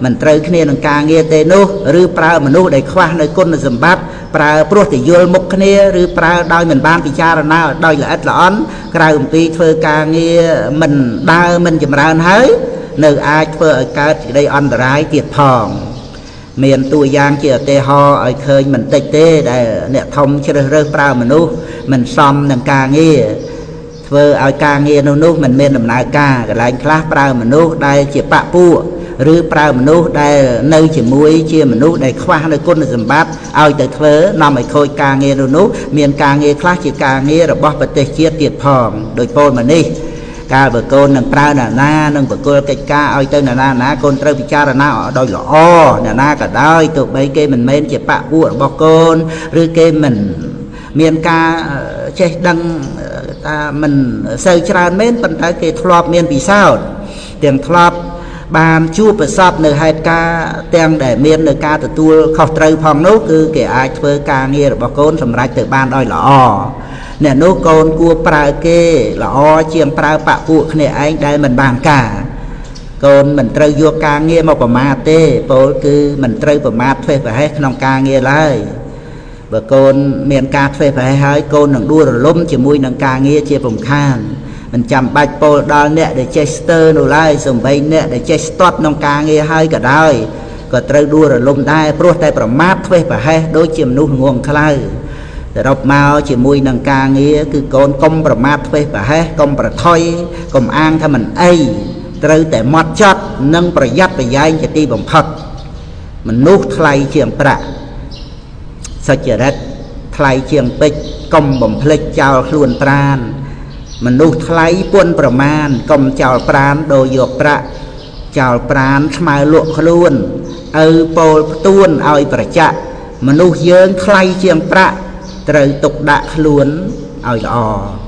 Speaker 1: មិនត្រូវគ្នានឹងការងារទេនោះឬប្រើមនុស្សដែលខ្វះនៅគុណសម្បត្តិប្រើព្រោះតែយល់មុខគ្នាឬប្រើដោយមិនបានពិចារណាដោយល្អិតល្អន់ក្រៅអំពីធ្វើការងារមិនដើរមិនចម្រើនហើយនៅអាចធ្វើឲ្យកើតសេចក្តីអន្តរាយទៀតផងមានតួយ៉ាងជាឧទាហរណ៍ឲ្យឃើញមិនតិចទេដែលអ្នកធំជ្រើសរើសប្រើមនុស្សមិនសមនឹងការងារធ្វើឲ្យការងារនោះមិនមានដំណើរការកន្លែងខ្លះប្រើមនុស្សដែលជាបពពួកឬប្រើមនុស្សដែលនៅជាមួយជាមនុស្សដែលខ្វះនៅគុណសម្បត្តិឲ្យទៅធ្វើនាំឲ្យខូចការងារនោះមានការងារខ្លះជាការងាររបស់ប្រទេសជាតិទៀតផងដោយពោលមកនេះកាលបើកូននឹងប្រើអ្នកណានឹងប្រគល់កិច្ចការឲ្យទៅអ្នកណាណាកូនត្រូវពិចារណាដោយល្អអ្នកណាក៏ដោយទោះបីគេមិនមែនជាបពពួករបស់កូនឬគេមិនមានការចេះដឹងថាមិនសូវច្រើនមែនប៉ុន្តែគេធ្លាប់មានពិសោធន៍ទាំងធ្លាប់ បានជួបប្រសពនៅហេតុការណ៍ទាំងដែលមាននៅការទទួលខុសត្រូវផងនោះ គឺគេអាចធ្វើការងាររបស់កូនសម្រេចទៅបានដោយល្អ។ អ្នកនោះកូនគួរប្រើគេល្អជាងប្រើបពួកគ្នាឯងដែលមិនបានការ។ កូនមិនត្រូវយកការងារមកប្រមាថទេ ពោលគឺមិនត្រូវប្រមាថធ្វេសប្រហែសក្នុងការងារឡើយ។ បើកូនមានការធ្វេសប្រហែសហើយ កូននឹងដួលរលំជាមួយនឹងការងារជាពំខាន។ មិនចាំបាច់ពោលដល់អ្នកដែលចេះស្ទើនោះឡើយ សំបីអ្នកដែលចេះស្ទាត់ក្នុងការងារហើយក៏ដោយ ក៏ត្រូវដួលរលំដែរ ព្រោះតែប្រមាថធ្វេសប្រហែសដូចជាមនុស្សងងខ្លៅ។ សរុបមកជាមួយនឹងការងារ គឺកូនកុំប្រមាថធ្វេសប្រហែស កុំប្រថុយ កុំអាងថាមិនអី ត្រូវតែម៉ត់ចត់និងប្រយ័ត្នប្រយែងជាទីបំផុត។ មនុស្សថ្លៃជាងប្រាក់ សុចរិតថ្លៃជាងពេជ្រ កុំបំភ្លេចចោលខ្លួនប្រាន។ មនុស្សថ្លៃពុនប្រមាណ កុំចោលប្រានដូរយកប្រាក់ ចោលប្រានស្មើលក់ខ្លួន ឪពោលផ្ទួនឲ្យប្រចាក់។ មនុស្សយើងថ្លៃជាងប្រាក់ ត្រូវទុកដាក់ខ្លួនឲ្យល្អ។